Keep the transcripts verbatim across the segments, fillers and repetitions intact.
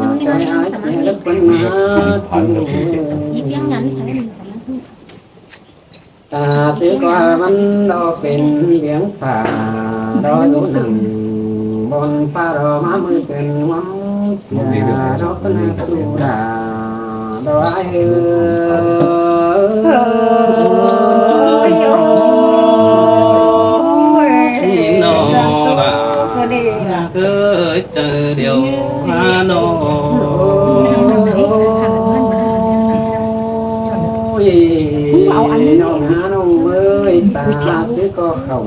ꞌchoi ái sia lứk ꞌpắn ꞌmá. Tả ꞌsứ ꞌcọ ꞌmắn lo pên liếng phả, lo dú nẳng bón phả lo ꞌmá ꞌmự pên ngắm sia, lo ꞌpắn ꞌmá ꞌchu đa, lo ái ơi. Ôi, ôi, ôi. Xin nó là ơi, ꞌchớ điêu há nó. Ôi, ꞌnọng há ꞌnọng ơi, ta ꞌsứ ꞌcọ khảu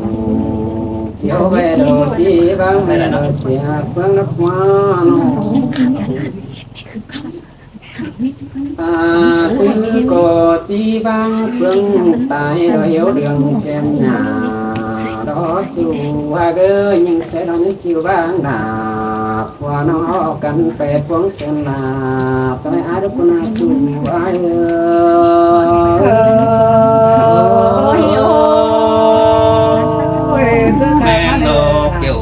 kiếu ꞌvạy đô ꞌchí ꞌváng ꞌvạy đô sia ꞌpứng nắc ꞌmá ꞌnọng. Ta ꞌsứ ꞌcọ ꞌchí ꞌváng ꞌpứng tai lo hiếu đường kem nhà. Lo ꞌchu ꞌva ꞌcơ ꞌnhính ꞌsớ lo ꞌmí ꞌchu ꞌváng đa. Khua ꞌnọng căn pét cuông sên la, ꞌchoi ái đúc ꞌcốn ꞌchu ái ơi. Ôi, ôi, ꞌmen lo kiẻo,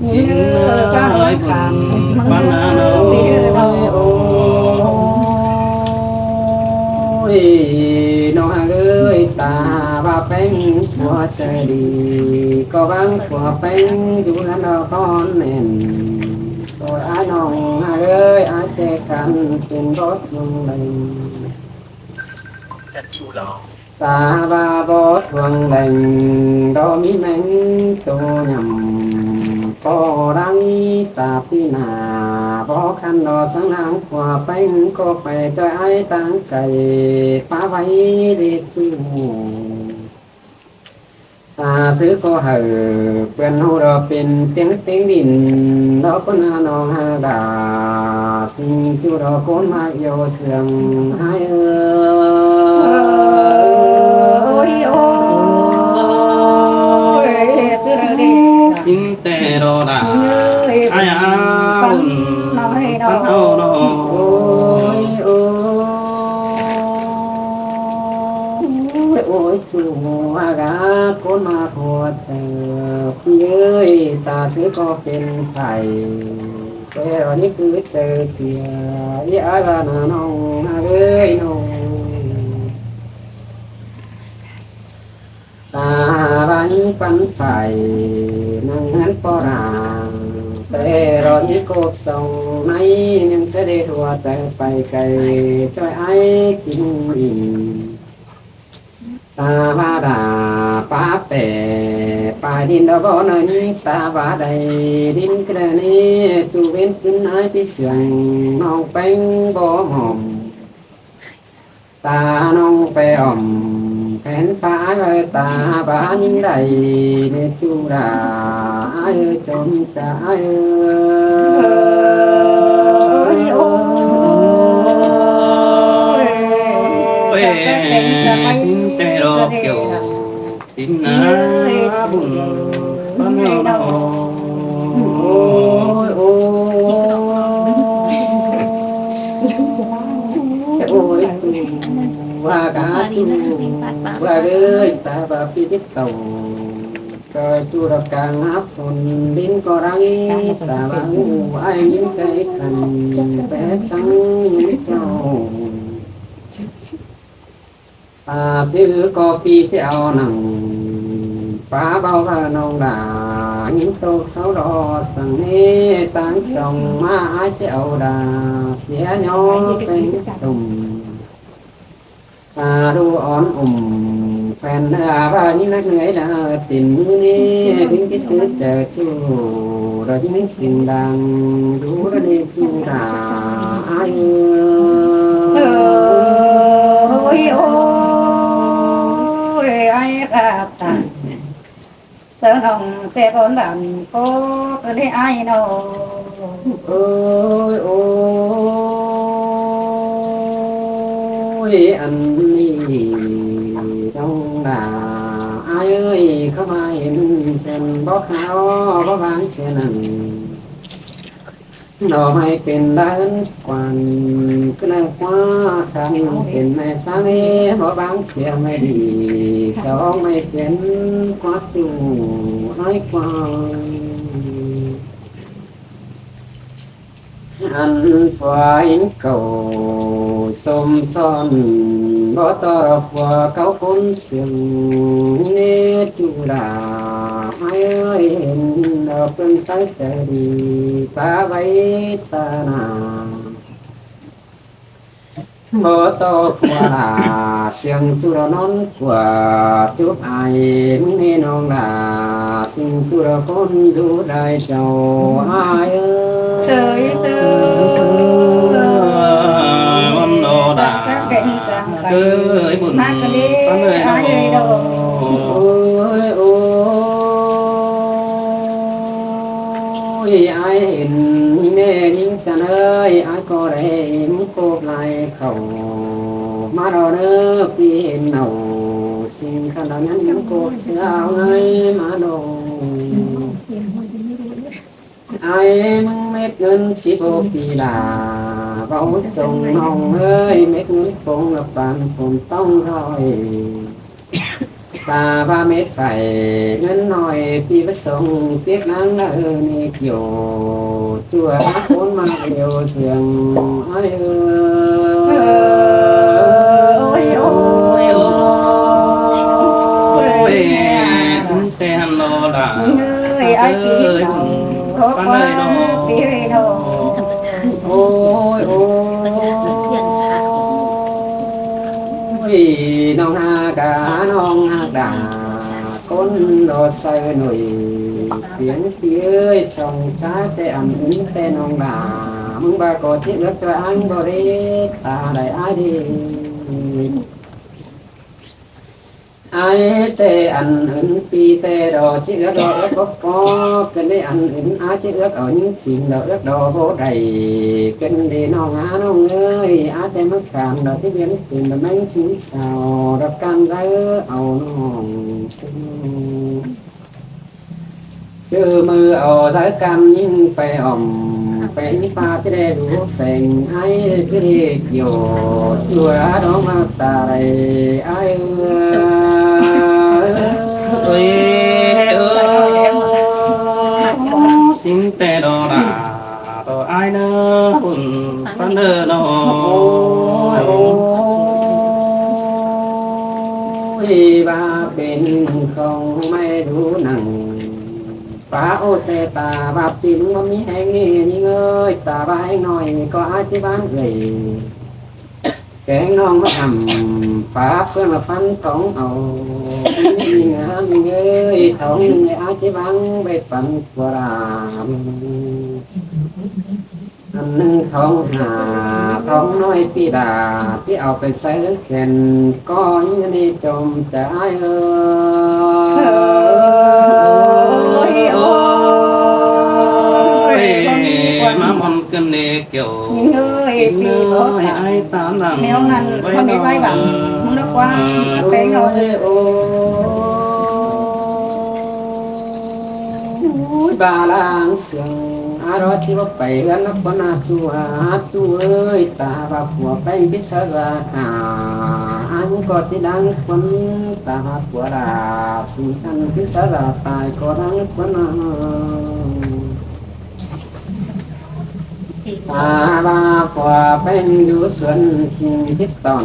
ꞌchí ái ꞌpứng ꞌpắn ꞌnọng. Ôi, ꞌnọng ơi, ta ꞌva ꞌpéng phua ꞌchớ đi, ꞌcọ ꞌváng phua ꞌpéng dú ꞌhướn lo ꞌcón ꞌmen. Ôi, ái ꞌnọng ơi, ái ꞌchí căn pên bók chuông đeng. Ta ꞌva bók chuông đeng, đo ꞌmí ꞌmeng tô nhẳm, ꞌcọ đang ta ꞌpi nả, bók khăn đo sáng nắng phua ꞌpéng ꞌcọ pay ꞌchoi ái táng cay, pá ꞌvạy đi ꞌchu. Ta ꞌsứ ꞌcọ hảư ꞌpươn ꞌhụ lo pên tiếng tiếng đin, lo ꞌcốn ꞌnọng hák đa, ꞌsịn ꞌchu lo ꞌcốn ꞌmá yêu sương ái ơi. Ôi, ôi, ꞌsịn té lo đa, ái áo ꞌpắn ꞌnọng lo. Ôi, ôi. Ôi, ôi, ꞌchu ꞌva ꞌcốn ꞌmá khua ꞌchớ, ꞌpi ơi, ta ꞌsứ ꞌcọ pên phay, té lo ꞌnị ꞌcứ ꞌchớ ꞌpi, ꞌí ái ꞌva ꞌnọng ơi ꞌnọng. Ta ꞌva ꞌnhính ꞌpắn phay, nẳng ꞌhướn ꞌpo đa, té lo ꞌnị cốp song ꞌnị, ꞌnhính ꞌsớ đi ꞌhua ꞌchớ pay cay, ꞌchoi ái kin ỉn. Ta ꞌva đa pá pẻ, pay đin đo bók ꞌnị, ta ꞌva đảy đin ꞌcọ ꞌnị, ꞌchu ꞌvến ꞌcứn ái ꞌchí sương, ꞌnọng ꞌpéng bók ỏm. Ta ꞌnọng pay ỏm, khen phá ái ơi, ta ꞌva ꞌnhính đảy, ꞌnị ꞌchu đa, ái ơi, chom ta ái ơi. Ôi, ôi. Ôi, ꞌsịn té lo kiẻo. Tín ná bun bắn ꞌnọng. Ôi, ôi. Ôi, ꞌchu ꞌva cá ꞌchu ꞌva ơi, ta ꞌva phi tiếp tổng. Cơi ꞌchu đọc ca ngáp phun đin ꞌcọ đang, ta ꞌva ú ai những cái cần bé sáng những châu. À, chứ có phi chứ ao nẳng, pá báu và nông đà, những tô sáu đó sẵn nê, tăng sông má ai chứ ao đà, xía nhó peng tùng. À, đu ón ủng, phen nơ à, và những nét người đã tìm ngư nê, những cái tứ trời chủ, đó những sinh đang, đu đó đi chủ đà, ai ơi. Ôi, ôi, ai khắp tặng. Sớ nòng tê bốn bản cô cứ đi ai nô. Ôi, ôi, ăn nì đông đà. Ai ơi, không ai hên sen bó kháo, bó váng sen ăn. Nó mày pên đa ơn quan, cứ nang qua khăn pên mẹ sáng ê, bó báng sia mày đi, sáu mày pên qua chủ, nói qua. Ăn qua in cầu, xôm son, bó to qua cáo khốn siêng, nê chủ đà, ai ơi, hên, ở bên trái trời đi, ta vay ta nà. Bố tô khua là siêng chu đó nón của chụp ai mưng nê nông là siêng chu đó con du đại châu ai ơi. Sơi, sơi. Món đồ đã. Sơi, buồn. Mát cái đi, ai ơi đâu. Ôi, ôi. Ôi, ai hên nê nính chăn ơi, ai có đêm cốp lai khẩu. Má đó nơ phi hên nầu, xin khăn đó nhắn nính cốp xưa áo ngay má đồ. Ai mưng mết ngân xí bố phi là, báu sông nông ơi, mết ngân công là bàn phồn tông rồi. Ta ba mết phải ngân nói phi bá sông, tiếc nắng nơ nê kiểu, chùa bác bốn mà liều sương. Ôi ơi. Ôi, ôi, ôi. Ôi, chúng ta ăn lo là. Ơi, ai phi ơi, đâu. Con ơi, đâu. Phi ơi, đâu. Ôi, ôi. Ôi, nông ha cả, nông ha cả. Con đó say nổi. Tiếng phi ơi, sông trái tê ăn ứng tê nông đà. Mưng ba có chiếc ước cho ăn bò đi, ta đẩy ai đi. Ai chê ăn ứn pi tê đỏ chứ ước đỏ ước bốc có, cân đi ăn ứn ai chứ ước ở những xin đỏ ước đỏ vô đầy, cân đi nông á nông ơi, ai tê mắc cạn đỏ chứ biến tìm đỏ mến xin sao, đỏ can gái áo nông. Chứ mưa ở giới cam nhưng phải ỏm, phải pha chứ đe đủ phèn ai chứ đi kiểu chùa đó mà ta đây ai ơi. Ơi, ơi, xin tê đó là đó ai nơ hùn phan nơ nó. Ôi, ba bên không may đủ nặng. Pá ô tê ta ba pin mó mí heng ơi, ta ba heng nói có ai chứ bán gửi. Keng nong mó ẳm pá phương là phân thống ẩu. Mí ngá mí ơi, thống nưng ai chứ bán bê pắn của đà. Ăn nưng thống hả, thống nói pi đà, chứ ảo phải sai ước khen, có những đi chôm chả ai ơi. Ôi, ôi, ôi, má mòn cơn đi kiểu. Những người phi bố ai tám rằng. Nếu ngăn con đi vay bằng, không nó qua, cái nó. Ôi, ôi. Ôi, ba lang sương, á đó chứ bố phải gắn nắp con à chu à, chu ơi, ta ba của bánh chứ sao ra cả. Ăn có chứ đáng quân, ta ba của là, thì ăn chứ sao ra tài có đáng quân à. Ta ba của bánh đu xuân, thì chứ tòn.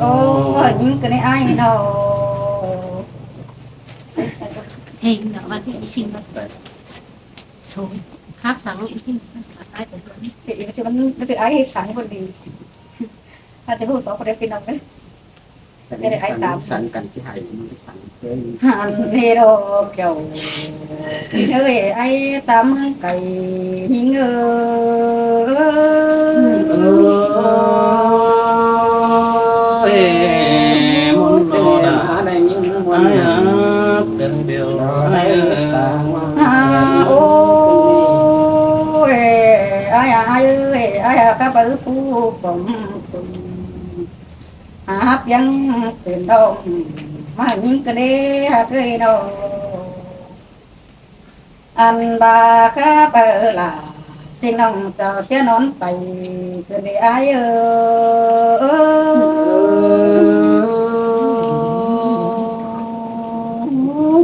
Ôi, ôi, ôi, ôi, ôi, ôi, ôi. Ôi, ôi, ôi, ôi, ôi. Hên nó bắt đi xin nó. Số. Khắp sáng đi xin. Thì nó chỉ, nó chỉ ai sáng còn đi. Nó chỉ hút tóc của đứa phi nông đấy. Để ai tám. Sẵn cần chứ hãy sẵn. Hẳn đi đó kiểu. Ơi, ai tám cái nhìn ơi. Ôi, muốn nó đã ai à, tên biểu ai à. À, ôi, ai à, ai ơi, ai à, các bà ư phu bóng. À, hấp dẫn tuyển đồng, mà nhìn cái đấy, hả, cái đó. Ăn ba khá bơ là, xin ông cho xe nón tay, cứ đi ai ơ.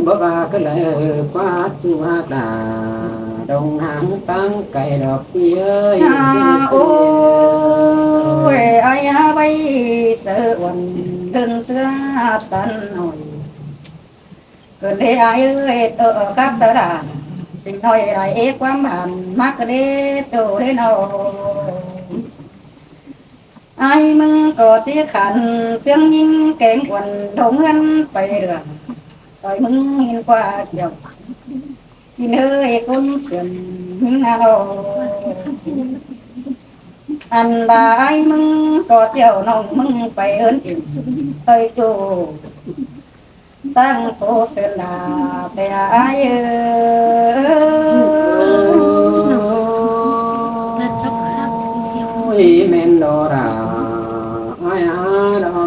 Bơ ba cứ lơ qua chùa ta, đồng hàng tăng cái đó kia ơi. À, ôi, ai à, bây giờ uống đơn sữa tan nổi. Cứ đi ai ơi, tôi ở khắp tớ đã. Xin nói lại ý quán bản, mắc đi tù đi nô. Ai mừng có chiếc khăn, tiếng nhìn kén quần, đồng ngân phải được. Tôi mừng nhìn qua kiểu. Xin hơi con sườn, những nà nô. Ăn ba ai mừng có tiểu nông mừng phải ơn tình. Tôi chủ. Tăng số sườn là tè ai ơi. Ôi, men đó là ai á đó.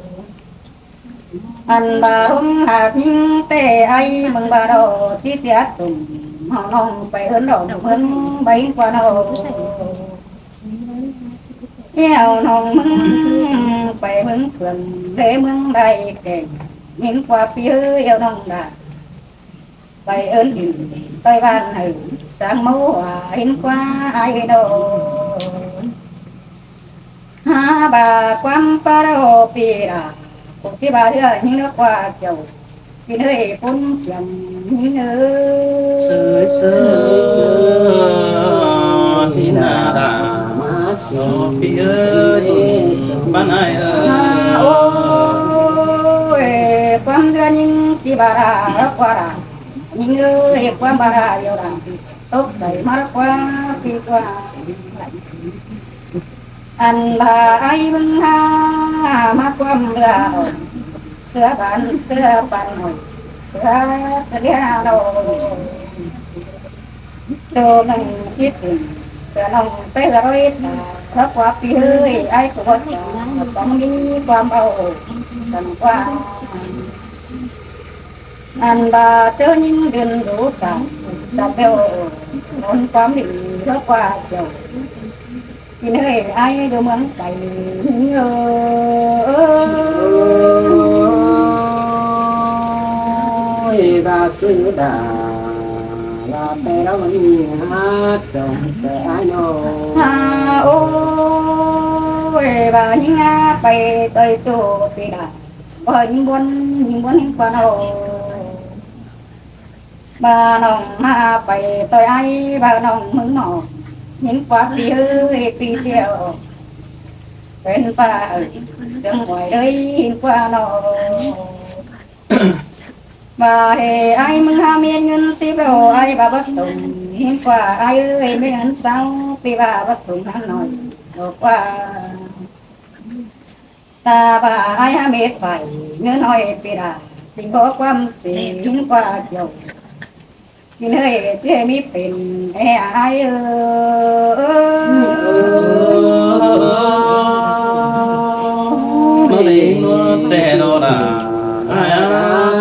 Ăn ꞌva ꞌhung hák ꞌnhính té ai ꞌmướng ꞌva ꞌnọ, ꞌchí sia tủm hảư ꞌnọng pay ꞌhướn đỏm ꞌhướn báy ꞌquá ꞌnọ. Eo ꞌnọng ꞌmướng pay ꞌmướng Khuôn, lé ꞌmướng Đai Keng, ꞌnhính ꞌquá ꞌpi ơi eo ꞌnọng đa. Pay ứn đin ꞌtoi ꞌván hảư, sáng máu hua ꞌhính ꞌquá ai ꞌnọ. Hák ꞌva ꞌquám pá ꞌnọ ꞌpi đa, ꞌcọ ꞌchí ꞌva ꞌhứa ꞌnhính ꞌnớ ꞌquá chảu, ꞌpi ơi ꞌcốn siam ꞌnhính ơi. Sới sới sới, ꞌnhính đa đa, ꞌmá siam ꞌpi ơi, ꞌpắn ai ơi. Hák ôi, ꞌquám ꞌhứa ꞌnhính ꞌchí ꞌva đa, ꞌquá đa. ꞌNhính ơi, ꞌquám ꞌva đa ꞌlẹo đa, tốc đảy ꞌmá ꞌquá ꞌpi ꞌquá. Ăn ꞌva ai ꞌmướng hák ꞌmá ꞌquám ꞌlẹo, ꞌsứa ban ꞌsứa ban ꞌnọi, ꞌsứa ꞌsứa ꞌlẹo ꞌnọ. ꞌCọ ꞌnọng ꞌchí tỉnh, ꞌsứa ꞌnọng té ꞌlẹo ꞌi ta, ꞌlẹo ꞌquá ꞌpi ơi, ai ꞌcọ báu chắng, báu ꞌmí ꞌquám au, căn ꞌquá. Ăn ꞌva ꞌchớ ꞌnhính đưn rú săng, chắng ꞌlẹo, ôn ꞌquám đi ꞌlẹo ꞌquá chảu. ꞌPi ơi ai ꞌlẹo ꞌmướng pay ꞌnhính ơi. Ôi, ꞌva ꞌsứ đa, ꞌva pay ꞌlẹo ꞌmí hák chong pay ai ꞌnọ. Hák ôi, ꞌva ꞌnhính hák pay ꞌtoi ꞌchu ꞌpi đa. Báu ꞌnhính ꞌbuôn, ꞌnhính ꞌbuôn ꞌnhính ꞌquá ꞌnọ. ꞌVa ꞌnọng ꞌmá pay ꞌtoi ai, ꞌva ꞌnọng ꞌmướng ꞌnọ, ꞌnhính ꞌquá ꞌpi ơi, ꞌpi ꞌlẹo. Pên ꞌva ơi, sương ꞌmoi ꞌlới ꞌhính ꞌquá ꞌnọ. ꞌVa ꞌhế ai ꞌmướng hák ꞌmí ꞌngớn síp ꞌlẹo, ai ꞌva báu sung, ꞌhính ꞌquá ai ơi, ꞌmí ꞌngớn sáu, ꞌpi ꞌva báu sung hák ꞌnọi, ꞌlẹo ꞌquá. Ta ꞌva ai hák mết phải, ꞌngớn ꞌnọi ꞌpi đa, ꞌchí báu ꞌquám ꞌchí ꞌhính ꞌquá chảu. ꞌPi ơi ꞌchí ꞌmí pên é ai ơ. ꞌMá đi ꞌmá té ꞌnọ đa, ai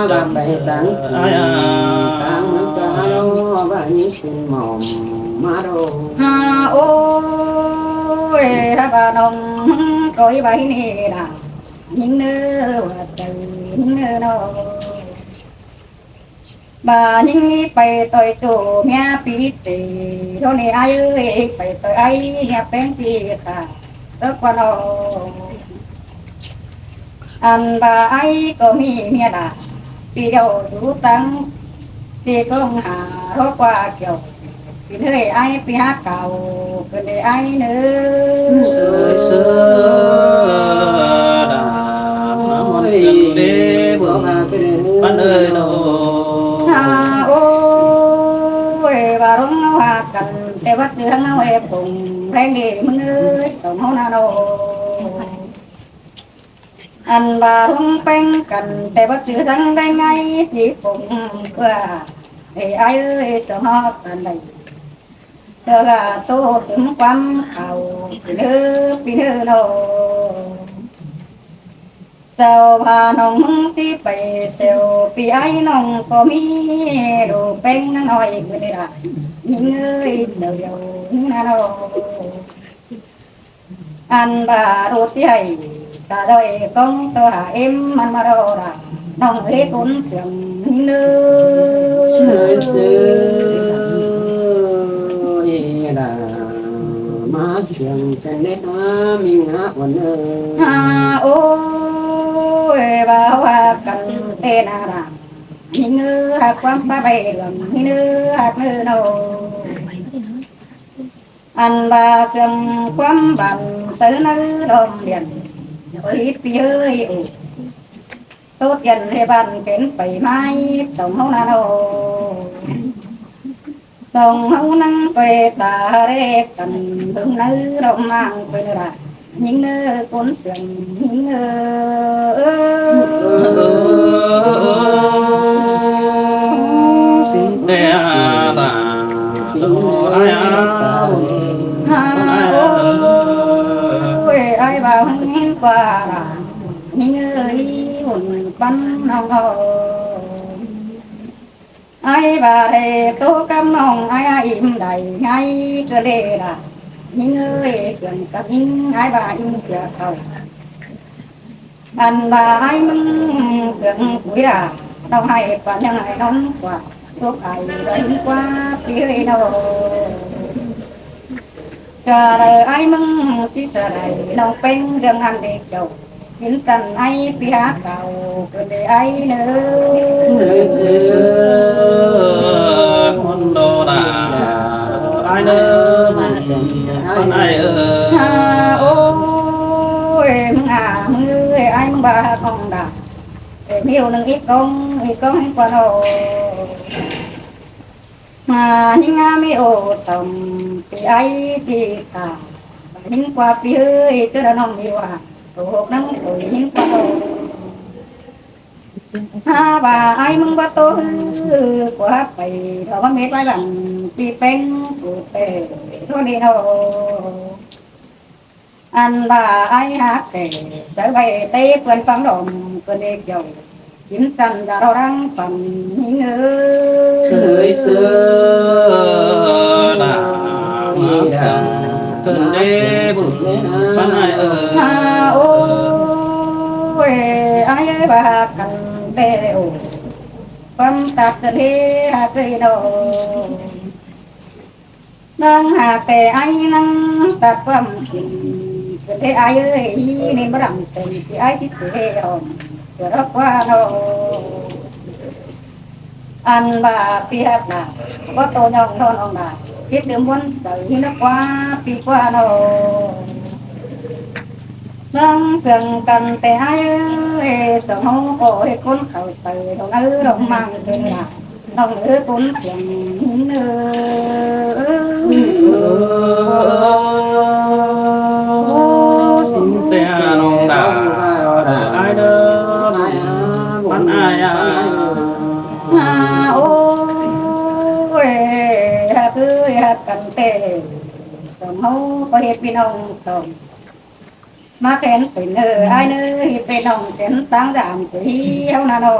ꞌva pay táng, ai ꞌva ꞌmướng ꞌchọ ꞌva ꞌnhính pên mỏm ꞌmá ꞌnọ. Hák ôi, hák ꞌva ꞌnọng ꞌcọ ꞌi ꞌva ꞌnị đa, ꞌnhính ꞌnớ, ꞌva pay ꞌnhính ꞌnớ ꞌnọ. ꞌVa ꞌnhính ꞌmí pay ꞌtoi ꞌchu ꞌmía ꞌpi ꞌtị, ꞌlẹo ꞌnị ai ơi, pay ꞌtoi ai ꞌmía ꞌpéng ꞌpi khả, ꞌlẹo ꞌquá ꞌnọ. Ăn ꞌva ai ꞌcọ ꞌmí ꞌmía đa, ꞌpi ꞌlẹo dú táng, ꞌpi ꞌcóng hả ꞌlẹo ꞌquá chảu. ꞌPi ơi ai ꞌpi hák cáu, ꞌcọ đi ai ꞌnớ. Sới sới đa, ꞌmá ꞌmuôn căn đế bươn, ꞌpắn ơi ꞌnọ. Hák ôi, ꞌva ꞌlống ꞌngáu hák căn, té báu ꞌchư ꞌngáu é pông, ꞌlẹng đi ꞌmướng ơi, song ꞌháu ꞌnọ ꞌnọ. Ăn ꞌva ꞌlống ꞌpéng căn, té báu ꞌchư săng ꞌlẹng ai ꞌchí pông ꞌpưa. Ê ai ơi, song ꞌháu căn đảy. ꞌTưa gá ꞌtố tứm ꞌquám khảu, ꞌpi ꞌnớ, ꞌpi ꞌnớ ꞌnọ. Sau ꞌva ꞌnọng ꞌmướng ꞌchí pay sẻo, ꞌpi ai ꞌnọng ꞌcọ ꞌmí, đu ꞌpéng ꞌnặn ꞌnọi ꞌcọ đi đa. ꞌNhính ơi, ꞌlẹo ꞌlẹo ꞌnặn ꞌnọ. Ăn ꞌva đu ꞌchí hảy, ta ꞌdọi ꞌcóng ꞌtố hả ꞌếm ꞌmắn ꞌmá ꞌlẹo đa. ꞌNọng ới ꞌcốn siam ꞌnhính ơi. Sới sới đa, ꞌmá siam căn đế hák ꞌmí hák uôn ơi. Hák ôi, ꞌva ꞌhụ hák căn té ꞌnạ đa. ꞌNhính ơi, hák ꞌquám ꞌpá bay đuôn, ꞌnhính ơi, hák ꞌnớ ꞌnọ. Ăn ꞌva siam ꞌquám bản sáư ꞌnớ đom siam, ôi ꞌpi ơi ôi. ꞌTố tiên ꞌhế bản pên pay ꞌmá song ꞌháu ꞌnặn ꞌnọ. Song ꞌháu ꞌnăng ꞌtoi ta ꞌlế căn, ꞌlum ꞌnớ đom ꞌmáng pên đa. ꞌNhính ơi, ꞌcốn siam ꞌnhính ơi. Ôi, ải ꞌva ꞌhung ꞌhính ꞌquá ꞌlạ, ꞌnhính ơi, ꞌhún ꞌpắn ꞌnọng ꞌnớ. Ải ꞌva ꞌlế ꞌtố cắp ꞌnọng ải ꞌa im đảy ngay ꞌcọ ꞌlế ꞌlạ, ꞌnhính ơi, siêng cắp ꞌnhính ải ꞌva im sia khảu. Ăn ꞌva ải ꞌmứng ꞌcướng cúi ꞌlạ, ꞌnọng hảư ꞌpắn ꞌnhắng ải ꞌnọng ꞌquá, tốc ải ꞌva ꞌhính ꞌquá ꞌpi ơi ꞌnớ. Chả đảy ải ꞌmứng ꞌchí sa đảy ꞌnọng ꞌpéng ꞌdương ăn đi chảu, ꞌhính căn ải ꞌpi hák cảu, ꞌcứn đi ải ꞌnớ. Ôi, ôi, ôi, ꞌhún đô đa, ải ꞌnớ, ꞌpắn ải ơi. Ha, ôi, ꞌmứng ꞌa, ꞌmứng ơi, ải ꞌmứng ꞌva hák ꞌnọng đa. Ê, ꞌmí ꞌnưng ꞌí ꞌcóng, ꞌí ꞌcóng ꞌhính ꞌquá ꞌnớ. ꞌMá ꞌnhính ꞌa ꞌmí ổ sỏng, ꞌpi ải ꞌpi ta, ꞌva ꞌhính ꞌquá ꞌpi ơi, ꞌchớ đa ꞌnọng ꞌmí ꞌva, ổ hốc ꞌnăng ổ ꞌhính ꞌquá ꞌnớ. Ha, ꞌva ải ꞌmứng báu ꞌtố ꞌhứ, ꞌquá pay, ꞌlọ ꞌmá mết ꞌvái lăng, ꞌpi ꞌpéng, phủ ꞌtẹ, ꞌtố đi ꞌnớ. Ăn ꞌva ải hák ꞌtẹ, sáư ꞌvạy té ꞌpươn ꞌphắng lom, ꞌcứn đi chảu, ꞌchím chăn dá ꞌlo răng păn ꞌnhính ơi. Sơi sơ, đa, ꞌmá săng, ꞌcứn đi bun, ꞌpắn ải ơi. Ha, ôi, ải ơi, ꞌva hák căn ꞌtẹ ổ, ꞌquám ꞌtặp ꞌcứn đi hák ơi ꞌnớ. ꞌNăng hák ꞌtẹ ải ꞌnăng ꞌtặp ꞌquám kin, ꞌcứn đi ải ơi, ꞌnị báu đăm têng ꞌpi ải ꞌchí ꞌtẹ hỏm, ꞌchớ ꞌlọ ꞌquá ꞌnớ. Ăn ꞌva ꞌpi hák đa, báu ꞌtố ꞌnhọng ꞌnọng đa, ꞌchí tứm ꞌmuôn chaư ꞌhí ꞌnớ ꞌquá, ꞌpi ꞌquá ꞌnớ. ꞌNăng siêng căn ꞌtẹ ải ơi, song ꞌháu ꞌcọ ꞌhế ꞌcốn khảu saư, ꞌnọng ꞌnớ ꞌlóng ꞌmăng têng đa. ꞌNọng ꞌnớ ꞌcốn siêng ꞌnớ. Ôi, sim ꞌtẹ ꞌnọng đa, ải ꞌnớ, ꞌpắn ải ꞌa. Ha, ôi, hák ơi, hák căn ꞌtẹ, song ꞌháu ꞌcọ ꞌhế ꞌpi ꞌnọng song. ꞌMá khen pên ꞌnớ, ải ꞌnớ, ꞌhế pên ꞌnọng khen ꞌtáng dam ꞌcọ ꞌhí ꞌháu ꞌnặn ꞌnớ.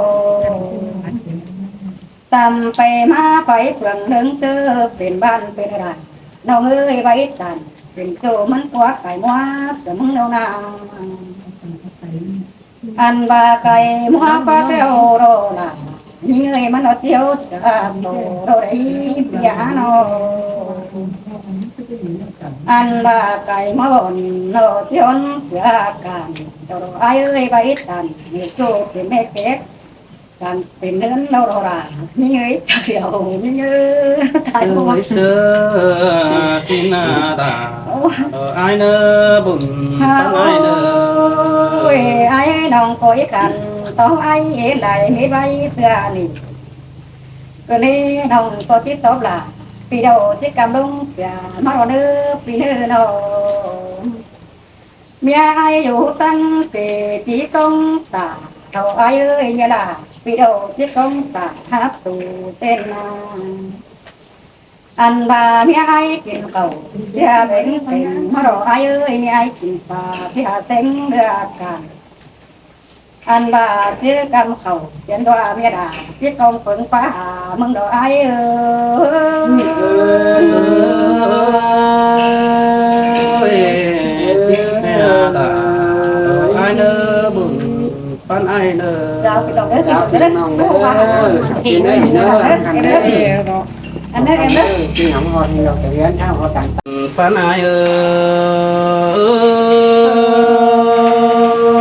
Tăm pay ꞌmá pay phượng ꞌlớng ꞌtớ pên ꞌván pên ꞌlạ. ꞌNọng ơi, ꞌvạy ꞌtan, pên ꞌchộ ꞌmắn ꞌquá cai ꞌmá, sớm ꞌnớ ꞌnạ. Ăn ꞌva cai ꞌmá ꞌquá ꞌtẹo ꞌlọ ꞌlạ. ꞌNhính ơi, ꞌmắn ꞌnọ ꞌtẹo sưa ꞌtô ꞌlọ đảy ꞌpi ꞌnớ. Ăn ꞌva cai ꞌmá bón ꞌnọ ꞌtẹo sưa cản ꞌtô ꞌlọ ải ơi, ꞌvạy ꞌtan, ꞌnị ꞌchộ pên ꞌmẹ kék, cản pên ꞌnớn ꞌnọ ꞌlọ ꞌlạ. ꞌNhính ơi, chảu điêu, ꞌnhính ơi, tai ꞌhụ. Sơi sơ, ꞌchí ꞌnạ đa. Ôi. Ơ, ải ꞌnớ bun, ha, ꞌpắn ải ꞌnớ. Ôi, ải ꞌnọng ꞌcọ ꞌí căn, ꞌtó ải ꞌí lai mết ꞌvạy sưa ꞌnị. ꞌCọ ꞌnị ꞌnọng ꞌcọ ꞌchí tóp ꞌlạ, ꞌpi đaư ꞌchí căm ꞌlống sưa, ꞌmá ꞌlọ ꞌnớ, ꞌpi ꞌnớ ꞌnớ. ꞌMía ải dú ꞌtáng pê ꞌchí ꞌcóng ta, ꞌlọ ải ơi ꞌmía ꞌlạ, ꞌpi đaư ꞌchí ꞌcóng ta, hák tu tên ꞌnạ. Ăn ꞌva ꞌmía ải kin khảu, sia beng tên, ꞌmá ꞌlọ ải ơi, ꞌmía ải kin pa, ꞌpi ha seng ꞌlứa căn. Ăn ꞌva ꞌchí căm khảu, siên ꞌlúa ꞌmía đa, ꞌchí ꞌcóng pơng ꞌpá ha, ꞌmứng ꞌlọ ải ơi. Ôi, sim ꞌtẹ đa, ải ꞌnớ bun, ꞌpắn ải ꞌnớ. Chào ꞌpi ꞌnọng ꞌnớ, xin chào ꞌnớ. Ôi, ꞌpi ꞌnớ, ꞌpi ꞌnớ, ꞌpi ꞌnớ. Ăn ꞌnớ, ăn ꞌnớ. Ôi, ꞌpi ꞌnọng ꞌhọt, ꞌpi ꞌnọng ꞌchí ngắm ꞌhọt, ꞌhọt căn. ꞌPắn ải ơi.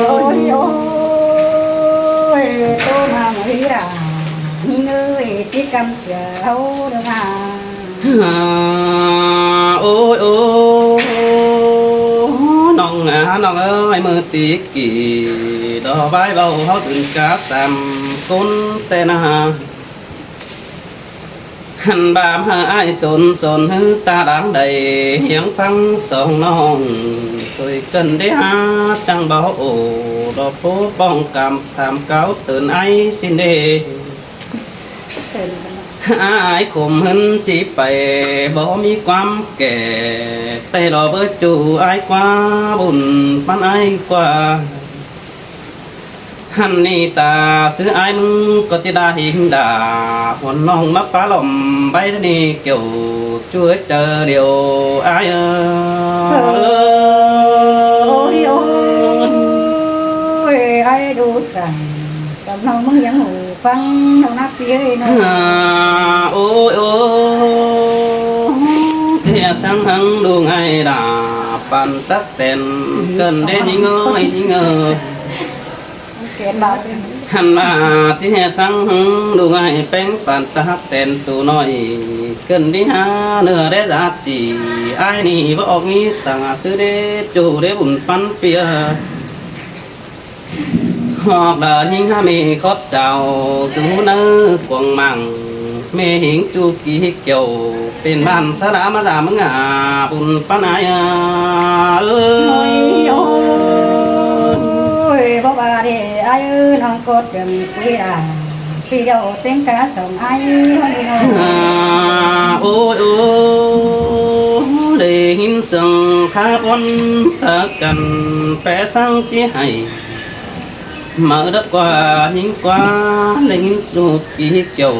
Ôi, ôi, ôi, ꞌtố ꞌmá ꞌmí đa. ꞌNhính ơi, ꞌchí căm sưa ꞌháu ꞌnớ ꞌnạ. Ôi, ôi, ꞌnọng ꞌnạ, ꞌnọng ơi, ꞌmự ti ꞌkị, đo ꞌvạy báu ꞌháu dưn cá tam ꞌcốn ꞌtẹ ꞌnạ. Ăn ꞌva ꞌmá ải sốn, sốn ꞌhứ ta đang đảy, hiếng ꞌphắng song ꞌnọng, ꞌtội ꞌcợn đé hák chắng báu ổ, đo ꞌpú ꞌpóng căm tam cáo tớn ải ꞌsịn đê. Ải khốm hứn ꞌchí pay báu ꞌmí ꞌquám kẻ, té lo báu ꞌchu ải ꞌquá bun ꞌpắn ải ꞌquá. Hăn ꞌnị ta ꞌsứ ải ꞌmứng ꞌcọ ꞌchí đa hing đa, huôn ꞌnọng ꞌmá pá lỏm báy ꞌnị kiẻo ꞌchu ꞌchớ điêu ải ơi. Ôi, ôi, ôi, ải đu săng, tăm ꞌnọng ꞌmứng ꞌnhắng hủ ꞌphắng ꞌnọng ꞌnạp pi ơi ꞌnọng. À, ôi, ôi, ꞌchí ꞌhế săng hăng đu ải đa, păn tắc tẻn, ꞌcợn đé ꞌnhính ơi, ꞌnhính ơi. Hăn ꞌva ꞌchí ꞌhế săng hăng đu ải ꞌpéng păn tắc tẻn ꞌtu ꞌnọi, ꞌcợn đi hák ꞌnưa đé dát ꞌchí, ải ꞌnị báu ꞌhọt ꞌmí săng ꞌsứ đé ꞌchu đé bun ꞌpắn pi ơi. ꞌHọt đa ꞌnhính hák ꞌmí khót chảu, dú ꞌnớ cuông măng, ꞌmí ꞌhính ꞌchu kí kiẻo, pên bản sá đá ꞌmá dá ꞌmứng a, bun ꞌpắn ải a. Ôi, ôi, báu ꞌva đé ải ơi, ꞌnọng ꞌcọ tưm ꞌpi a, ꞌpi điêu ꞌtếng cá sỏng ải ꞌnị ꞌnọng. À, ôi, ôi, đé hính săng khá bón sá căn, pé săng ꞌchí hảy. Máư đắc ꞌquá, ꞌnhính ꞌquá, đé hính ꞌchu kí kiẻo,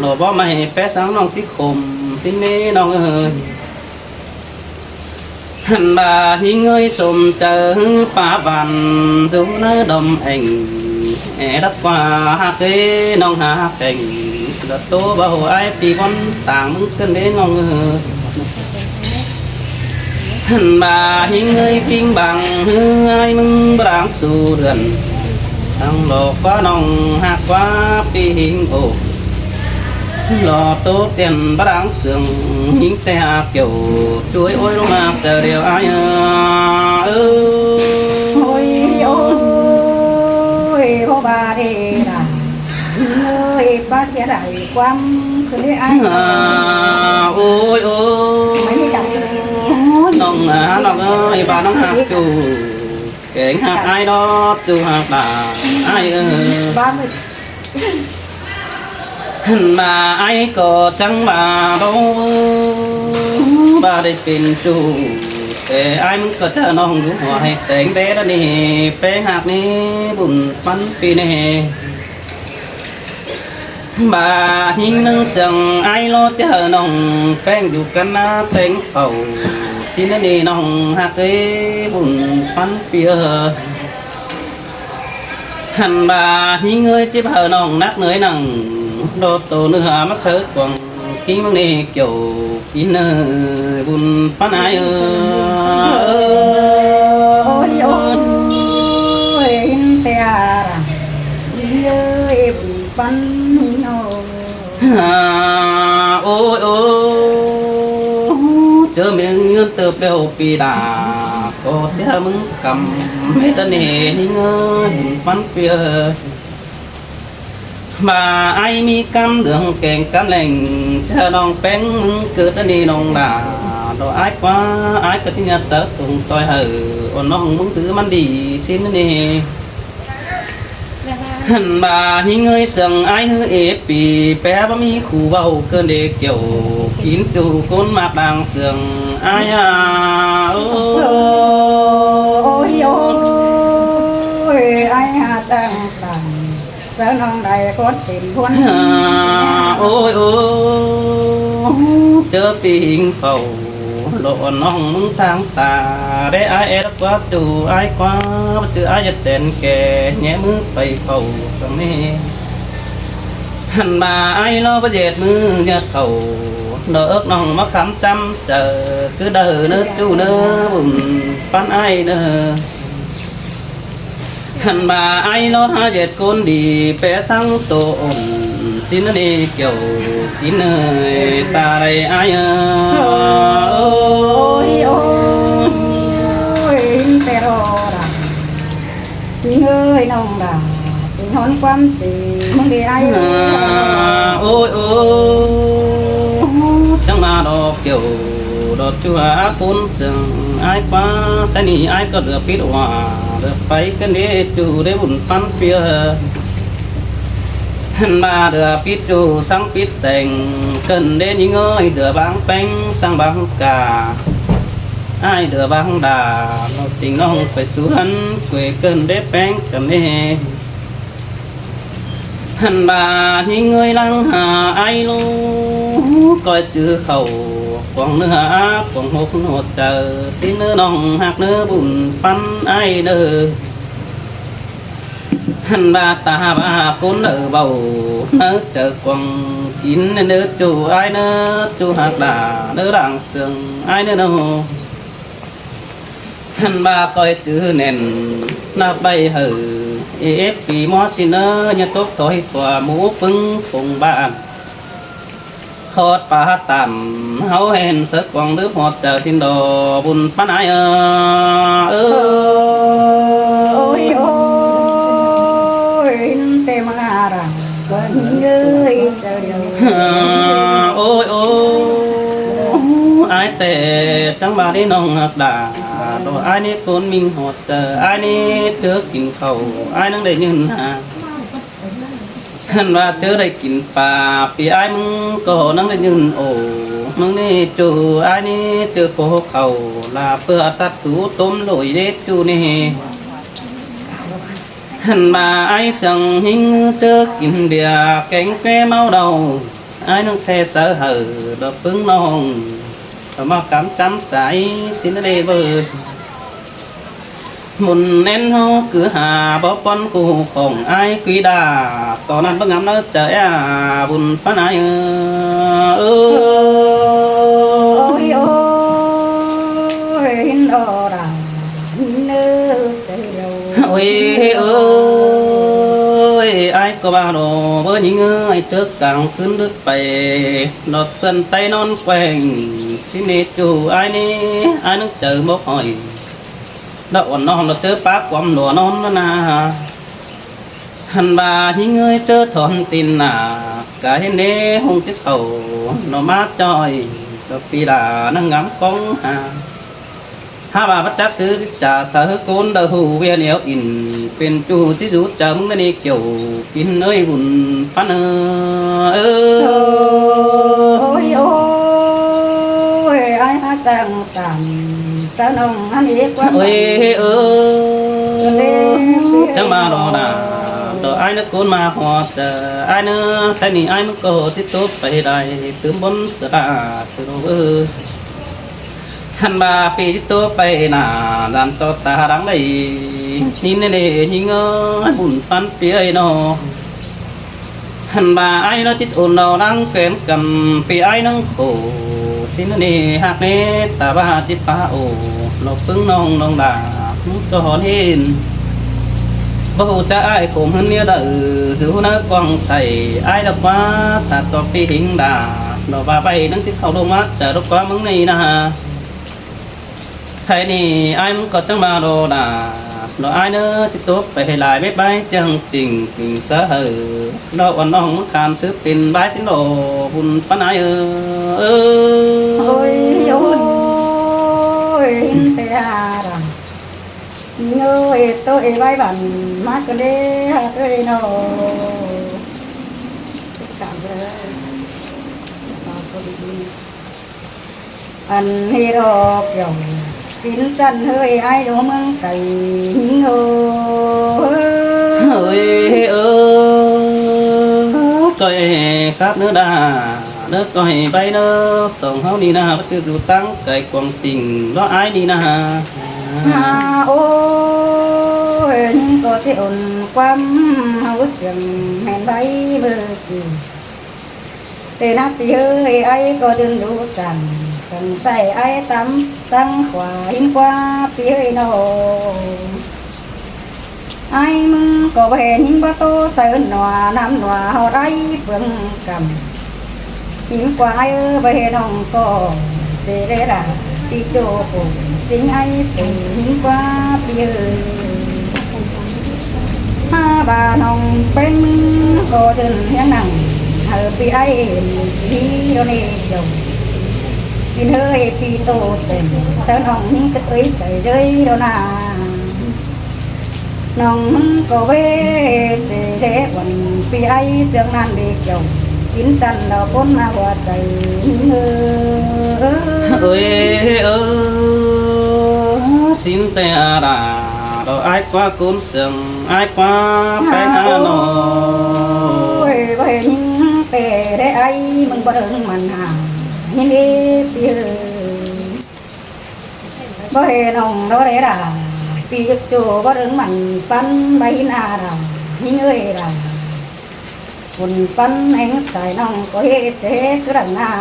lo báu ꞌmạy pé săng ꞌnọng ꞌchí khốm, ꞌchí ꞌmí ꞌnọng ơi. Hăn ꞌva ꞌhính ơi sôm chaư ꞌhứ pá văn, dú ꞌnớ đom ẻng, é đắc ꞌquá hák ꞌnọng hák ẻng, lỏ tô báu ải ꞌpi bón tang ꞌmứng ꞌcợn đé ꞌnọng ơi. Hăn ꞌva ꞌhính ơi ꞌpính bang ꞌhứ ải ꞌmứng bang su đươn, thăng lo ꞌquá ꞌnọng hák ꞌquá ꞌpi ꞌhính ổ. Lo tô tiên bang sương ꞌhính té a kiẻo, ꞌchu ơi ôi ꞌlống hák ꞌchớ điêu ải a. Ôi, ôi, báu ꞌva đé đa. Ôi, báu sia đảy ꞌquám ꞌcợn đé ải. À, ôi, ôi. ꞌNọng a, ꞌnọng ơi, ꞌva ꞌnọng hák ꞌchu, kéng hák ải ꞌnọ, ꞌchu hák đa ải ơi. Hăn ꞌva ải ꞌcọ chắng ꞌva báu, ꞌva đảy pên ꞌchu, té ải ꞌmứng ꞌcọ ꞌchớ ꞌnọng dú hua hảư téng đé đa ꞌnị, pé hák ꞌnị, bun ꞌpắn pi ꞌnị. ꞌVa ꞌhính ꞌnưng sương ải ꞌló ꞌchớ ꞌnọng ꞌpéng dú căn ꞌná téng phảu, ꞌsịn ꞌnị ꞌnọng hák ới bun ꞌpắn pi ơi. Hăn ꞌva ꞌhính ơi ꞌchí hảư ꞌnọng nắc ꞌnới nẳng, đo tô ꞌnưa ꞌmá sáư cuông, ꞌkính ꞌmướng ꞌnị kiẻo, kin ơi bun ꞌpắn ải ơi. Ôi, ôi, ꞌhính té a, kin ơi bun ꞌpắn ꞌhính ơi. À, ôi, ôi, ꞌchớ ꞌmí ꞌngớn tớp ꞌlẹo pi đa, ꞌcọ ꞌchớ ꞌmứng căm, mết ta ꞌnị ꞌhính ơi bun ꞌpắn pi ơi. ꞌVa ải ꞌmí căm đường kéng căm leng, ꞌchớ ꞌnọng ꞌpéng ꞌmứng ꞌcợt ꞌnị ꞌnọng đa, đo ải ꞌquá, ải ꞌcọ ꞌchí ꞌnhá tớt tông ꞌtoi hảư, ôn ꞌnọng ꞌmứng dú ꞌmắn đi ꞌsịn ꞌnị. Hăn ꞌva ꞌhính ơi sương ải ꞌhứ ế pi, pé báu ꞌmí khu báu ꞌcợn đé kiẻo, kin ꞌchu ꞌcốn ꞌmặc đang sương ải a. Ôi, ôi, ôi, ải a, chắng tẳng. Sáư ꞌnọng đảy ꞌcốn pên ꞌhuôn. À, ôi, ôi, ꞌchớ pi ꞌhính phảu, lo ôn ꞌnọng ꞌmứng tháng ta, đé ải é đắc ꞌquá ꞌchu ải ꞌquá, báu ꞌchư ải ꞌdệt sẻn kẻ, ꞌnhé ꞌmứ pay phảu săng ꞌnị. Hăn ꞌva ải ꞌló báu ꞌdệt ꞌmứ ꞌdệt phảu, đo ước ꞌnọng ꞌmá khắm chăm chaư, cứ đaư ꞌnớ ꞌchu ꞌnớ bun ꞌpắn ải ꞌnớ. Hăn ꞌva ải ꞌló hák ꞌdệt ꞌcốn đi, pé săng tô ôn, ꞌsịn ꞌnị kiẻo, kin ơi ta đảy ải ơi. Ôi, ôi, ôi, ꞌhính té ꞌló đa. Kin ơi ꞌnọng đa, kin ꞌhón ꞌquám ꞌchí ꞌmứng đi ải. À, ôi, ôi, chắng ꞌmá đo kiẻo, đo ꞌchu hák ꞌcốn sương ải ꞌquá, té ꞌnị ải ꞌcọ lỏ pít ꞌva, lỏ pay ꞌcợn đé ꞌchu đé bun ꞌpắn pi ơi. ꞌHặn ꞌva đa pít ꞌchu săng pít teng, ꞌcợn đé ꞌnhính ơi, đa báng ꞌpéng săng báng ca. Ải đa báng đa, ꞌnọ sính ꞌnọng ꞌcoi sú ꞌhướn, ꞌcoi ꞌcợn đé ꞌpéng căn ꞌnê. ꞌHặn ꞌva ꞌnhính ơi lăng ha ải ꞌlụk, ꞌcoi ꞌchư khảu, cuông ꞌnớ ha, cuông ꞌhộc ꞌnọt chaư, sính ꞌnớ ꞌnọng ꞌhặc ꞌnớ bun ꞌpắn ải ꞌnớ. ꞌHặn ꞌva ta ꞌva ꞌcốn đaư báu, ꞌnớ chaư cuông kín ꞌnớ ꞌchu ải ꞌnớ, ꞌchu ꞌhặc đa ꞌnớ đang sương ải ꞌnớ ꞌnớ. ꞌHặn ꞌva ꞌcoi ꞌchư nẻn, ꞌnạp ꞌvạy hảư, ê ép pi ꞌmó sính ꞌnớ, ꞌnhá tốc thói ꞌtoi ꞌmú ꞌpứng phông bản. Khót pá tẳm, ꞌháu hên sáư cuông đứp ꞌhọt chaư sính đo bun ꞌpắn ải ơ. Ơ. Ôi, ôi, ꞌhính ꞌtẹ ꞌmá răng, ꞌcốn ꞌnhính ơi, chaư điêu. Ôi, ôi, ải ꞌtẹ chắng ꞌva đé ꞌnọng ꞌhặc đa, đo ải ꞌnị ꞌcốn ꞌminh ꞌhọt chaư, ải ꞌnị ꞌchớ kin khảu, ải ꞌnắng đảy ꞌnhưn ha. ꞌHặn ꞌva ꞌchớ đảy kin pa, pi ải ꞌmứng ꞌcọ ꞌnắng đảy ꞌnhưn ổ. ꞌMứng ꞌnị ꞌchu ải ꞌnị ꞌchớ pô khảu, la ꞌpưa tắt tú tốm ꞌlội đé ꞌchu ꞌnị. ꞌHặn ꞌva ải săng ꞌnhính ꞌchớ kin bia kéng ꞌqué ꞌmáu đaư, ải ꞌnắng ꞌtẹ sáư hảư, đo ꞌpứng ꞌnọng, đo ꞌmá cắm chăm sai sính ꞌnớ đê bơ. Bun ꞌnén ꞌháu cứ ha báu ꞌpón ꞌcú khong ải ꞌquí đa, ꞌto ꞌnặn báu ngắm ꞌnớ chaư é bun ꞌpắn ải ơ. Ơ. Ôi, ôi, ꞌhính đo đa, ꞌnhính ơi, chaư điêu. Ôi, ôi, ải ꞌcọ ꞌva đo báu ꞌnhính ơi, ꞌchớ cang ꞌcứn đứt pay, đo ꞌtươn ꞌtay ꞌnón queng, sính ꞌnị ꞌchu ải ꞌnị, ải ꞌnắng chaư mốc hỏi. Đo uôn ꞌnọng đo ꞌchớ pák cuôm đua ꞌnón ꞌnớ na. ꞌHặn ꞌva ꞌnhính ơi ꞌchớ thỏn tin nả, cá hên ꞌnê ꞌhung chứk khảu, đo ꞌmá ꞌchoi, đo pi đa ꞌnăng ngắm ꞌcóng ha. Hák ꞌva báu chắc ꞌsứ chả sáư ꞌcốn đaư ꞌhụ ꞌviạk ꞌnéo in, pên ꞌchu ꞌchí dú chaư ꞌmứng ꞌnị kiẻo, kin ơi bun ꞌpắn ơ. Ơ. Ôi, ôi, ải hák chắng tẳm, sáư ꞌnọng ꞌhăn ꞌhế ꞌquám. Ôi, ơ. Chắng ꞌva đo đa, đo ải ꞌnớ ꞌcốn ꞌmá ꞌhọt, ơ, ải ꞌnớ, ꞌsái ꞌnị ải ꞌmứng ꞌcọ ꞌchí tốc pay đảy, tứm bón sa đa, tứm ơ. ꞌHặn ꞌva pi ꞌchí tốc pay nả, đăm ꞌto ta đang đảy, ꞌnhính ꞌnớ đê, ꞌnhính ơi, bun ꞌpắn pi ơi ꞌnọ. ꞌHặn ꞌva ải ꞌnọ ꞌchí ôn đo đang kén căn, pi ải ꞌnắng khổ, sính ꞌnớ đê ꞌhặc ꞌnê, ta ꞌva ꞌchí pá ổ, ꞌnọ ꞌpứng ꞌnọng ꞌnọng đa, ꞌmứng ꞌcọ hón hên. Báu ꞌhụ chả ải khổ ꞌhướn ꞌnéo đaư, dú ꞌnớ cuông sai, ải đo ꞌquá, ta ꞌto pi ꞌhính đa, đo ꞌva ꞌvạy ꞌnắng ꞌchí khảu đô ꞌmá, chả đo ꞌquá ꞌmứng ꞌnị na. Thái ꞌnị ải ꞌmứng ꞌcọ chắng ꞌva đo đa, đo ải ꞌnớ ꞌchí tốc pay hảư lai bếp bái chắng chỉnh, chỉnh sáư hảư, đo uôn ꞌnọng ꞌmứng khăn ꞌsứ pên bái sính đo bun ꞌpắn ải ơ. Ơ. Ôi, ôi, ꞌhính ꞌtẹ ha đa. ꞌNhính ơi, ꞌtố ê bái bản ꞌmá ꞌcọ đê ha ꞌtố ê ꞌnọ. Cảm ơn. Ăn ꞌhế ꞌlọ kiẻo, pín chăn hơi ải đô ꞌmướng cay ꞌnhính ơ. Hơi ơ, ꞌcoi khắp ꞌnớ đa, ꞌnớ ꞌcoi báy ꞌnớ song ꞌháu ꞌnị na, báu ꞌchư dú ꞌtáng cay cuông tỉnh ꞌló ải ꞌnị na. Ha, ôi, ꞌnhính ꞌcọ ꞌchí ôn ꞌquám ꞌháu siêng ꞌmen báy ꞌmự kin. Tê nắc pi hơi, ải ꞌcọ dưn dú săng, săng sai ải tắm tăng khóa ꞌhính ꞌquá pi hơi ꞌnọ. Ải ꞌmứng ꞌcọ báu hên ꞌhính báu ꞌtố sáư ꞌnọa, ꞌnặm ꞌnọa ꞌháu đảy phướng căm. ꞌHính ꞌquá ải ơ, báu hên ꞌnọng ꞌcọ, ꞌchí đảy đa, pi ꞌchọ phủ, chính ải ꞌsứ ꞌhính ꞌquá pi hơi. Ha, ꞌva ꞌnọng ꞌpéng ꞌcọ dưn ꞌhiếng nẳng, hảư pi ải hên, pi ꞌnị chảu. Pin hơi pi tô tẻm, sáư ꞌnọng ꞌnhính cất ới sáư ꞌdới ꞌló na. ꞌNọng ꞌmứng ꞌcọ ꞌvế ꞌchí ꞌdệt uôn ꞌpi ải ꞌsướng ꞌnặn đi kiẻo, kin chăn đao ꞌcốn ꞌmá ꞌhua chaư ꞌnhính ơ. Ơi, ơ, sín ꞌtẹ a đả, đỏ ải ꞌquá ꞌcốn ꞌsướng, ải ꞌquá péng a ꞌnọ. Ôi, ꞌvới ꞌnhính ꞌtẹ đé ải ꞌmứng báu đơng mẳn hả, ꞌnhính ế ꞌpi ơi. Báu ꞌhế ꞌnọng đo đé đả, ꞌpi ứt ꞌchu báu đơng mẳn ꞌpắn báu ꞌhính a đả, ꞌnhính ơi đả. Bun ꞌpắn ꞌhéng sai ꞌnọng ꞌcọ ꞌhế ꞌchớ cứ đẳng a.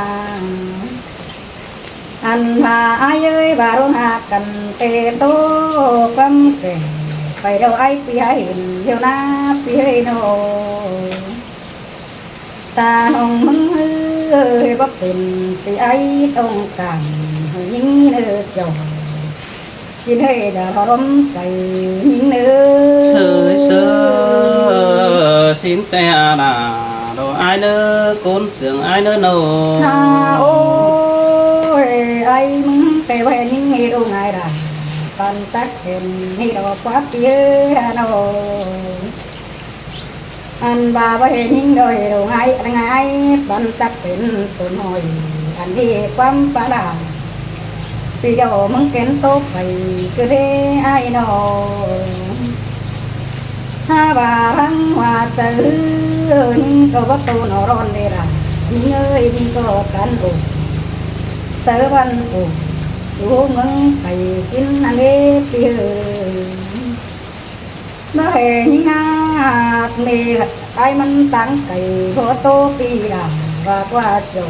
Ăn ꞌva ải ơi ꞌva ꞌluống ꞌhặc căn ꞌtẹ ꞌtố ꞌquám kẻ, pay điêu ải ꞌpi hák hên điêu ꞌná ꞌpi ơi ꞌnọ. Ta ꞌnọng ꞌmứng ꞌhứ ơi báu pên ꞌpi ải tông cản, ꞌhới ꞌnhính ꞌnớ chảu. Kin ꞌhới đa ꞌhó ꞌlốm pay ꞌnhính ꞌnớ. Sơi sơ, sín ꞌtẹ a đả, đỏ ải ꞌnớ ꞌcốn ꞌsướng ải ꞌnớ ꞌnọ. Ha, ôi, ải ꞌmứng ꞌtẹ ꞌvới ꞌnhính ꞌhế ꞌlống ải đả, păn tắc pên ꞌhế đỏ ꞌquá ꞌpi ơi ha ꞌnọ. Ăn ꞌva ꞌvới ꞌnhính đỏ ꞌhế ꞌlống ải, ꞌlống ải păn tắc pên tốn ꞌhọi, ăn đi ꞌquám pá đả. ꞌPi điêu ꞌmứng kén ꞌtố pay cứ đé ải ꞌnọ. Hák ꞌva ꞌlắng ꞌhua chaư ꞌhứ, ꞌnhính ꞌcọ báu ꞌtố ꞌnọ ꞌlón đé đả, ꞌnhính ơi ꞌnhính ꞌcọ cán ổ, sáư ꞌvắn ổ, tu ꞌmứng pay sín ăn đé ꞌpi ơi. Báu ꞌhế ꞌnhính ꞌhặc ꞌmí ải ꞌmắn táng cay báu ꞌtố ꞌpi đả, ꞌva ꞌquá chảu.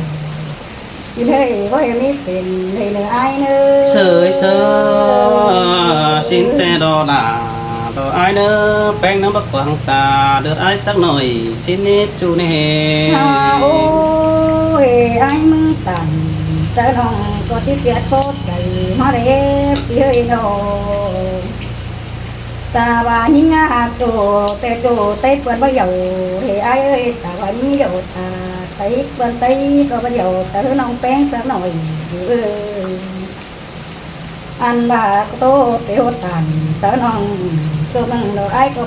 Kin ꞌhới báu ꞌhế ꞌmí pên ꞌhới ꞌnớ ải ꞌnớ. Sơi sơ, sín ꞌtẹ đỏ đả, đỏ ải ꞌnớ, péng ꞌnắm báu quảng ta, đớt ải sắc ꞌnọi, sín ꞌnị ꞌchu ꞌnị. Ha, ôi, ải ꞌmứng tản, sáư ꞌnọng ꞌcọ ꞌchí sia ꞌtố pay, ꞌmá đé ꞌpi ơi ꞌnọ. Ta ꞌva ꞌnhính ꞌhặc ꞌchu, ꞌtẹ ꞌchu ꞌtẹ ꞌpươn báu dảu, ꞌhới ải ơi, ta ꞌva ꞌnhính dảu ta, ꞌtẹ ꞌpươn ꞌtẹ ꞌcọ báu dảu, sáư ꞌnọng péng sắc ꞌnọi, ꞌhứ ơi. Ăn ꞌva ꞌcọ ꞌtố ꞌtẹ ꞌhụ tản, sáư ꞌnọng ꞌchu ꞌmứng đỏ ải ꞌcọ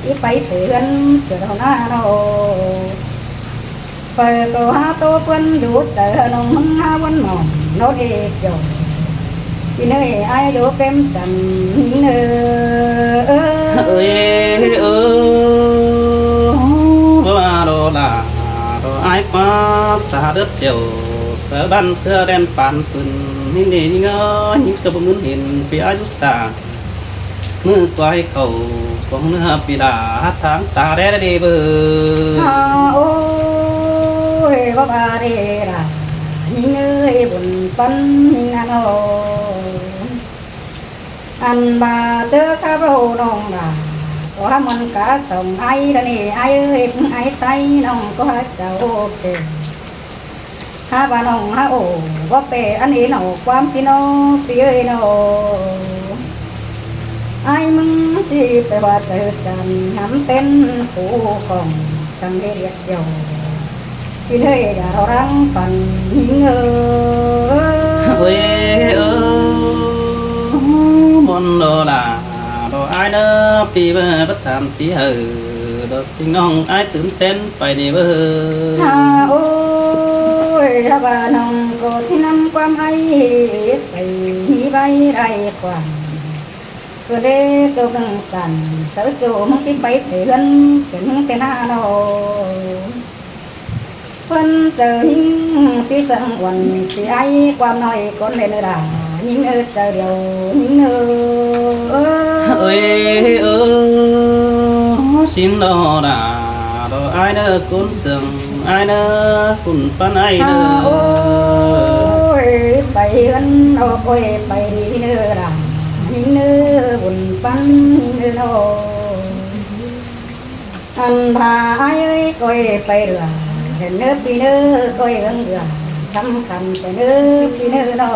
ꞌchí pay pay ꞌhướn, ꞌchớ đỏ ꞌná ꞌnọ. Pay ꞌcọ hák ꞌtố ꞌpươn dú chaư ꞌnọng ꞌmứng hák ꞌvắn mỏng ꞌnọ đé chảu. Kin ơi ải dú kém chăn ꞌnhính ơ. Ơi, ơ, ꞌva đỏ đả, đỏ ải ꞌquá ta đớt siêu, sáư đăn ꞌsứa đen pán pưn, ꞌnhính ꞌnị ꞌnhính ơ, ꞌnhính ꞌcọ báu ꞌngớn hên ꞌpi ải dú sa. ꞌMự ꞌquái khảu cuông ꞌnưa ꞌpi đả, hák tháng ta đé đé bơ. Ha, ôi, báu ꞌva đé đả, ꞌnhính ơi, bun ꞌpắn ꞌnhính ăn ꞌnọ. Ăn ꞌva ꞌchớ khắp ꞌhụ ꞌnọng đả, ꞌcọ hák ꞌmuôn cá song ải đa ꞌnị ải ơi, ải ꞌtái ꞌnọng ꞌcọ hák chảu ꞌcọ kể. Hák ꞌva ꞌnọng hák ổ, báu pay ăn ꞌnị ꞌnọ, ꞌquám ꞌchí ꞌnọ, ꞌpi ơi ꞌnọ. Ải ꞌmứng ꞌchí pay ꞌva chaư chăn ngắm tén phủ khong, chắng đé điệt dẻo. Kin ơi đả ꞌhó ꞌlắng păn ꞌnhính ơ. Ôi, ơ, ꞌmuôn đỏ đả, đỏ ải ꞌnớ, ꞌpi báu bát tham ꞌchí hảư, đỏ sính ꞌnọng ải tứm tén pay ꞌnị bơ. Ha, ôi, hák ꞌva ꞌnọng ꞌcọ ꞌchí ꞌnắm ꞌquám ải pay ꞌnị ꞌvạy đảy quảng. ꞌCọ đé ꞌchu ꞌmứng tản, sáư ꞌchu ꞌmứng ꞌchí pay pay ꞌhướn, ꞌchớ ꞌnhính ꞌtẹ ꞌná ꞌnọ. ꞌPươn chaư ꞌnhính ꞌchí săng uôn ꞌpi ải ꞌquám ꞌnọi ꞌcốn đen đả, ꞌnhính ơ, chaư điêu ꞌnhính ơ. Ơi, ơ, sính đỏ đả, đỏ ải ꞌnớ, ꞌcốn sương ải ꞌnớ, bun ꞌpắn ải ꞌnớ. Ha, ôi, pay ꞌhướn ꞌnọ ꞌcoi pay đi ꞌnớ đả, ꞌnhính ꞌnớ, bun ꞌpắn ꞌnhính ꞌnớ ꞌnọ. Ăn ꞌva ải ơi ꞌcoi pay đưa, đen ꞌnớ ꞌpi ꞌnớ, ꞌcoi ꞌhướng đưa, thăm khăn pay ꞌnớ ꞌpi ꞌnớ ꞌnọ.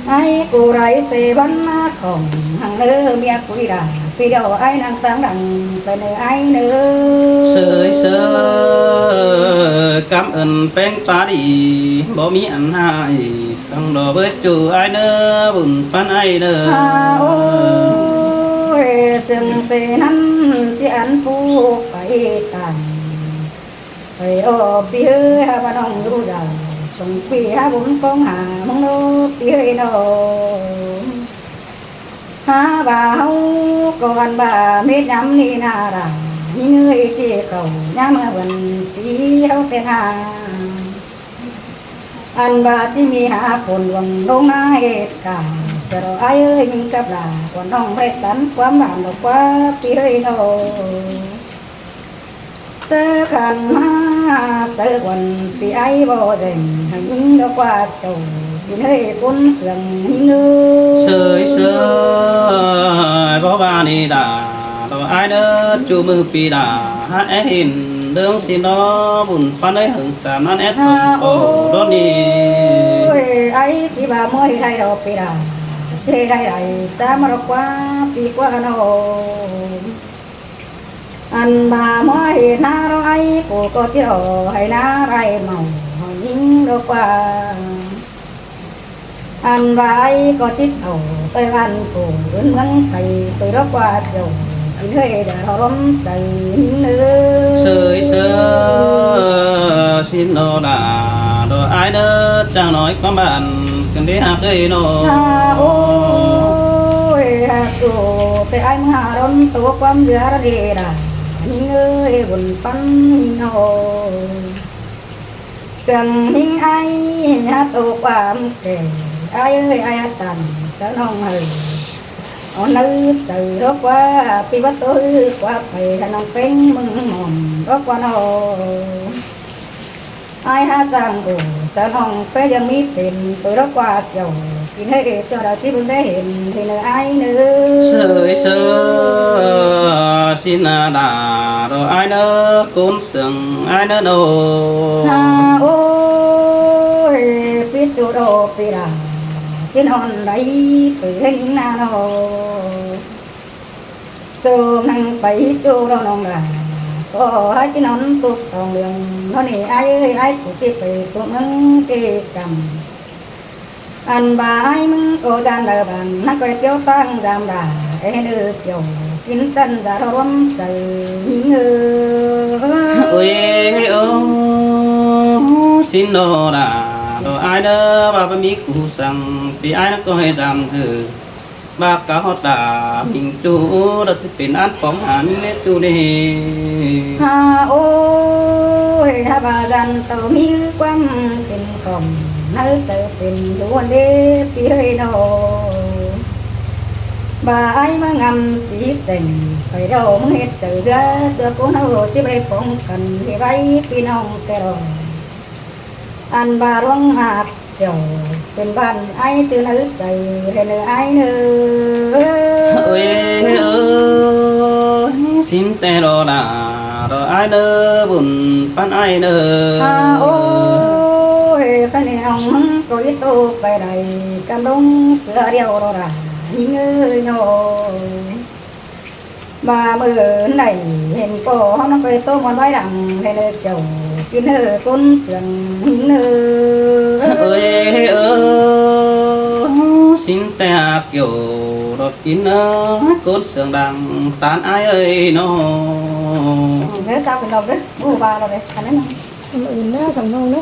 Ải ꞌcọ đảy ꞌsớ ꞌvắn ꞌmá khong, hăng ꞌnớ ꞌmía ꞌcúi đả, ꞌpi điêu ải ꞌnăng ꞌtáng đăng pay ꞌnớ ải ꞌnớ. Sơi sơ, cảm ơn péng pá đi, báu ꞌmí ăn ꞌhại, săng đỏ bới ꞌchu ải ꞌnớ, bun ꞌpắn ải ꞌnớ. Ha, ôi. Sương sê ꞌnặn ꞌchí ăn pú pay tản. Pay ó ꞌpi ꞌhới, hák ꞌva ꞌnọng ꞌlú đaư, sông ꞌpi hák bún ꞌcóng hả ꞌmướng ꞌlú ꞌpi ꞌhới ꞌnọ. Hák ꞌva ꞌháu ꞌcọ ăn ꞌva mết ꞌnắm ꞌnị ꞌna đa, ꞌnhính ꞌhới, ꞌchí khảu ꞌnhá ꞌmưa bươn sí ꞌháu ꞌtẹ ꞌna. Ăn ꞌva ꞌchí ꞌmí hák phôn luông ꞌlống ꞌná ết ca, sia ꞌlọ ải ꞌhới, ꞌnhính cắp đa, ꞌquám ꞌnọng ꞌmá tản ꞌquám bản ꞌlọ ꞌquá ꞌpi ꞌhới ꞌnọ. ꞌChớ khăn ꞌmá ꞌsớ ꞌquám ꞌpi ải báu dên, hảư ꞌnhính ꞌlọ ꞌquá chảu, ꞌpi ꞌhới ꞌcốn sương ꞌnhính ꞌnớ. Sơi sơi, báu ꞌva ꞌnị đa, ꞌlọ ải ꞌnớ, ꞌchu ꞌmự ꞌpi đa, hák é hên ꞌlướng ꞌsịn ꞌnọ, bun ꞌpắn ꞌhới hảư tản ꞌnặn é thỏng ꞌcọ đón ꞌnị. Ôi, ải ꞌchí ꞌva ꞌmưa ꞌhế đảy đaư ꞌpi đa, ꞌchí đảy đảy, chả ꞌmá ꞌlọ ꞌquá ꞌpi ꞌquá ꞌnọ. Ăn ꞌva ꞌmưa ꞌhế ꞌná ꞌlọ ải, ꞌcọ ꞌcọ ꞌchí ꞌlọ hảư ꞌná đảy mau, hảư ꞌnhính ꞌlọ ꞌquá. Ăn ꞌva ải ꞌcọ ꞌchí thảu ꞌtoi ꞌván phủ ứn ꞌmướng Tây, ꞌtoi ꞌlọ ꞌquá chảu, ꞌpi ꞌhới đa ꞌlọ ꞌlắm chaư ꞌnhính ꞌnớ. Sơi sơi, ꞌsịn ꞌnọ đa, ꞌlọ ải ꞌnớ, chắng ꞌnọi ꞌquám bản ꞌcọ đảy hák ꞌhới ꞌnọ. Hák ôi, hák ꞌchu ꞌtẹ ải ꞌmưa hák ꞌlắm tô ꞌquám ꞌdứa ꞌlạ đi đa, ꞌnhính ꞌnớ, bun ꞌpắn ꞌnọ. Sương ꞌnhính ải hák tô ꞌquám kẻ, ải ꞌhới, ải hák tản ꞌsớ ꞌnọng hảư. Ó ꞌnớ chaư ꞌlọ ꞌquá, ꞌpi báu tô ꞌhứ ꞌquá pay, hák ꞌnọng ꞌpéng ꞌmứng mỏm ꞌlọ ꞌquá ꞌnọ. Ải hák chắng ổ ꞌsớ ꞌnọng ꞌpéng ꞌdương ꞌmí pên, ꞌtoi ꞌlọ ꞌquá chảu, ꞌpi ꞌhới ꞌchọ đaư ꞌchí bun đảy hên, hên ꞌnớ ải ꞌnớ. Sơi sơi, ꞌsịn ꞌnọ đa, ꞌlọ ải ꞌnớ, ꞌcốn sương ải ꞌnớ ꞌnọ. Hák ôi, ꞌpi ꞌchu ꞌlọ ꞌpi đa, ꞌchí ꞌnón đảy ꞌtoi ꞌhến ꞌnị ꞌna ꞌnọ. ꞌChu ꞌnăng pay ꞌchu ꞌlọ ꞌnọng đa, ꞌcọ hák ꞌchí ꞌnón tốc tỏng ꞌlương ꞌnọ ꞌnị ải ꞌhới, ải ꞌcọ ꞌchí pay sú ꞌmướng ꞌkê căm. Ăn ꞌva ải ꞌmứng ꞌcọ dan đaư bản, ꞌnhá ꞌcoi tiếu ꞌtáng dăm đa, é ꞌnớ chảu, kin chăn dá ꞌlọ ꞌlắm chaư ꞌnhính ꞌnớ. Ôi ơ, ꞌsịn ꞌnọ đa, ꞌlọ ải ꞌnớ, ꞌva báu ꞌmí cu săng, ꞌpi ải ꞌnớ ꞌcọ hảư dăm hảư. ꞌVa cá ꞌhọt đa, ꞌmính ꞌchu, ꞌlọ ꞌchí pên ăn póng hả ꞌmính ꞌnê ꞌchu ꞌnị. Hák ôi, hák ꞌva dăn tô ꞌmí ꞌquám pên khỏng, ꞌnớ chaư pên dú ăn đế ꞌpi ꞌhới ꞌnọ. ꞌVa ải ꞌmá ngắm tí chẻng, pay đaư ꞌmá ꞌhét chaư ꞌdứa, ꞌchua ꞌcốn ꞌháu ꞌchí pay póng căn, ꞌhế ꞌvạy ꞌpi ꞌnọng ꞌtẹ ꞌlọ. Ăn ꞌva ꞌluống ꞌhặc kiẻo, pên bản ải ꞌchư ꞌnớ chaư, hên ꞌnớ ải ꞌnớ. Ôi ơ, ꞌsịn ꞌtẹ ꞌlọ đa, ꞌlọ ải ꞌnớ, bun ꞌpắn ải ꞌnớ. Hák ôi, khăn ꞌnị ꞌnọng ꞌmứng ꞌcọ ꞌchí tô pay đảy, căm ꞌlống sia điêu ꞌlọ đa, ꞌnhính ꞌnớ ꞌnọ. ꞌVa ꞌmự đảy hên ꞌcọ ꞌháu ꞌnọng ꞌcọ tô ꞌmuôn ꞌvạy đăm, hên ꞌnớ chảu, kin ꞌnớ ꞌcốn sương ꞌnhính ꞌnớ. Ôi ơ, ꞌsịn ꞌtẹ ꞌhặc kiẻo, ꞌlọ kin ꞌnớ ꞌcốn sương đang tản ải ꞌhới ꞌnọ. Ơ, chảu pên ꞌlọk ꞌlới, ꞌmú ꞌva ꞌlọk ꞌlới, ăn ꞌnớ ꞌnọng. ꞌMự ꞌnớ song ꞌnọng ꞌnớ.